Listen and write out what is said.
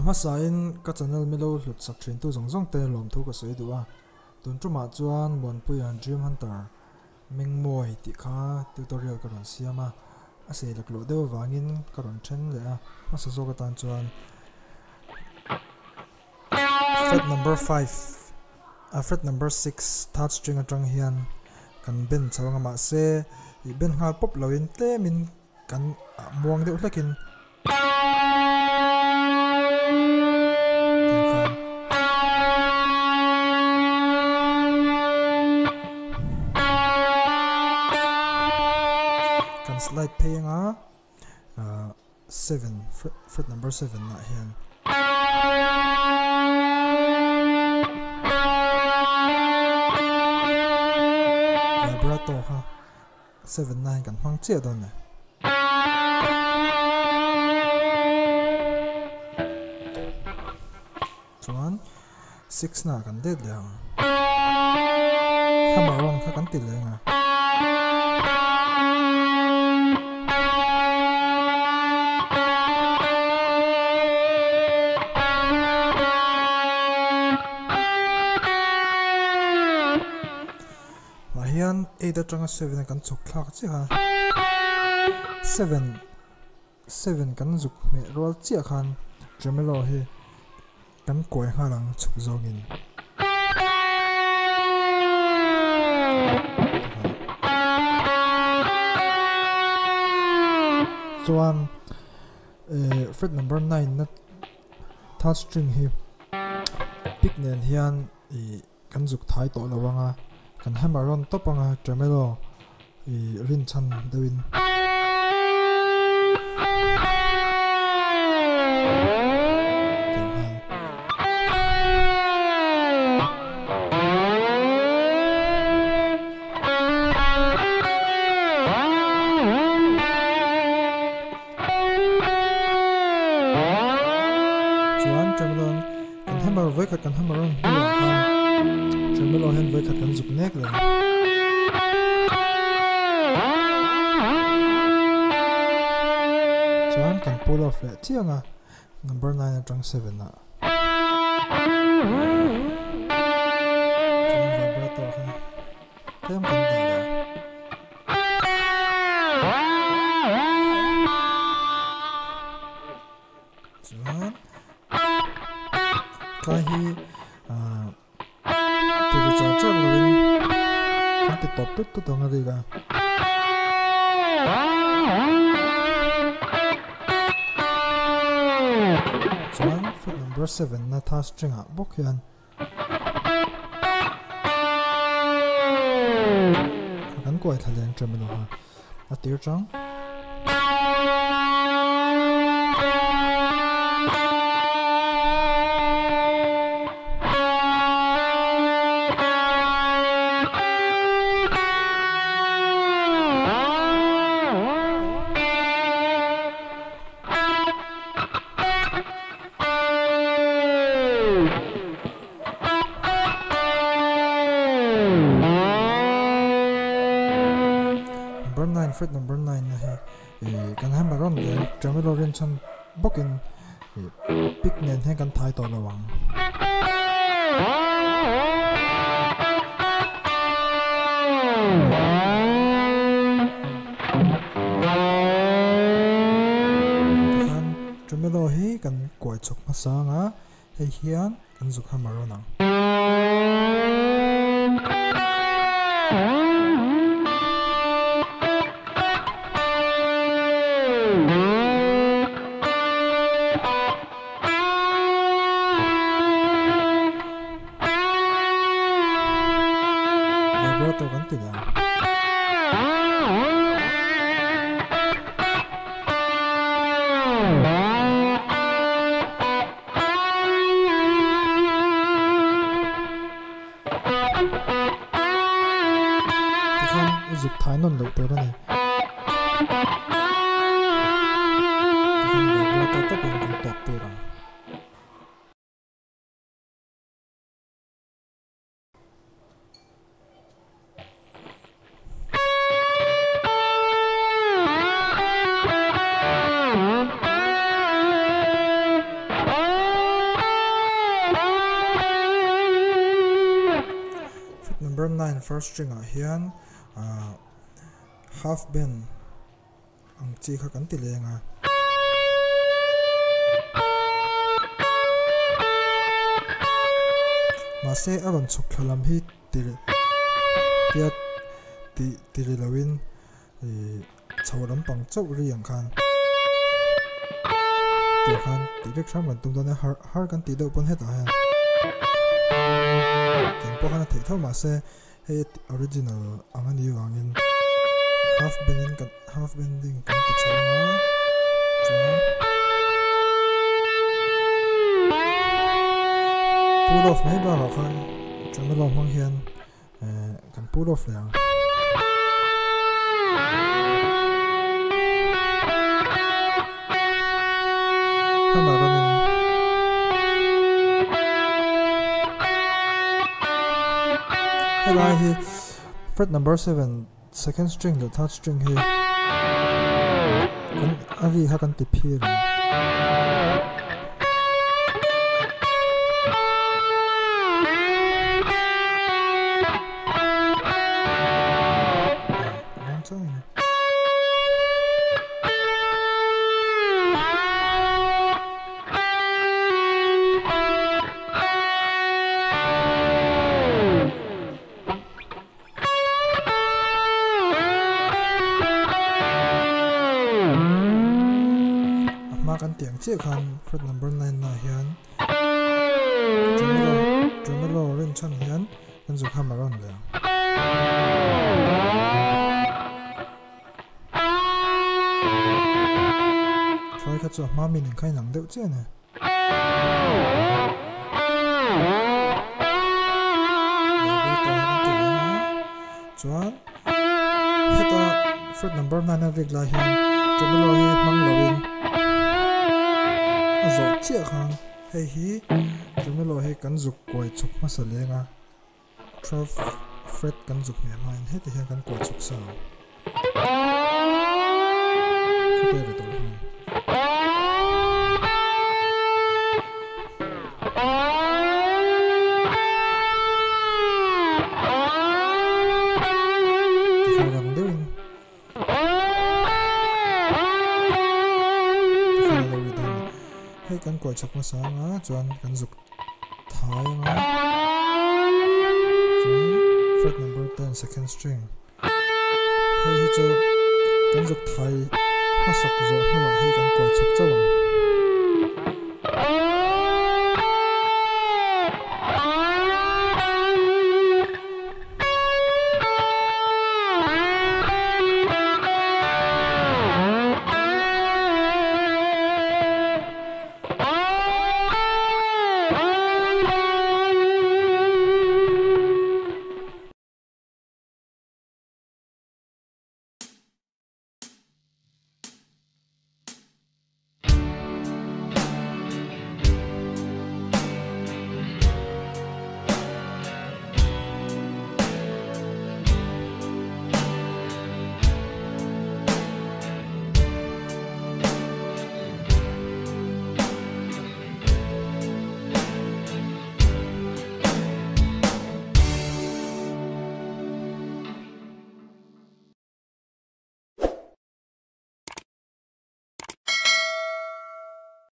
A hmasain ka channel milo hlut sak thintu zawng zawng te lawmthu ka sawi duh a, tun tumah chuan Muanpuia Dream Hunter Mengmawi tih kha tutorial ka rawn siam a, a sei laklawh deuh avangin ka rawn then leh a, hmasa zawk atan chuan Fret number 5 a fret number 6 third string atang hian kan ben chho anga mahse ih ben nghal pawp loin tlemin kan muang deuh hlekin kan slide phei anga 7 fret number 7 ah hian vibrato kha 7 na hian kan hmang chiah dawn a ni. Chuan 6 na kan det leh ang. Hammer on kha kan ti leh ang a. Mah hian 8 atanga 7 a kan chhuk thlak chiah a. 7 7 kan zuk hmeh rual chiah khan tremolo hi kan kuai nghal ang chhuk zawngin. Chuan fret number 9 na third string hi pick nen hian ih kan zuk thai tawh lo anga kan hammer rawn tawp anga tremolo ih rin chhan deuhin. Chuan tremolo Kan hammer vawikhat kan hammer rawn hnuah khan tremolo hian vawikhat kan zuk nek leh a. Chuan kan pull off leh chiang a, number 9 atang 7 ah. Chuan vibrato kha tlem kan dah leh a. Chuan tlai hi ah tiri char char lovin kan ti tawp tut tut ang a rik a. Chuan fret number 7 na third string ah bawk hian kan kuai thla leng ṭem emaw kha a tir chang. Number 9 fret number 9 na hi ih kan hammer rawn leh tremolo rin chhan bawkin ih pick nen hian kan thai tawh lo ang. Tikhan tremolo hi kan kuai chhuk hmasa anga hei hian kan zuk hammer rawn ang. Vibrato kan ti leh ang. Tikhan i zuk thai nawn loh tur a ni. Tikhan vibrato tawpin kan tawp tur ang. first string ah hian ah half bend ang chi kha kan ti leng a. Mahse a rawn chhuk thla lam hi ti tia ti ti ri loin ih chho lampang chauh ri ang khan tih khan tih vek hram kan tum dawn a har har kan tih deuh pawn hetah hian tiang pawh khan a theih tho mahse hei original ang a nih vangin half bend in kan half bending kan ti chho ang a chuan pull off mai bakah khan tremolo hmang hian eh kan pull off leh ang. Hammer rawn in helai hi fret number 7 second string leh third string hi kan a ri kha kan ti phir ang. A hma kan tih ang chiah khan fret number 9 ah hian tremolo tremolo rinchhan hian kan zuk hammer on leh ang. Thlai kha chu a hma min inkhain ang deuh chiah a ni. Chuan heta fret number 9 a rik lai hian tremolo hi hmang loin a zawh chiah khan hei hi tremolo hi kan zuk kuai chhuk hmasa leng a. 12 fret kan zuk hmeh hmain heti hian kan kuai chhuk sa ang. Khawte ri tawh hian. Tikhan rang deuhin tikhan a lo ri dawn a. Hei kan kuai chhuk hmasa anga chuan kan zuk thai anga chuan fret number 10 second string hei hi chu kan zuk thai hmasak zawh hnuah hei kan kuai chhuk chauh ang.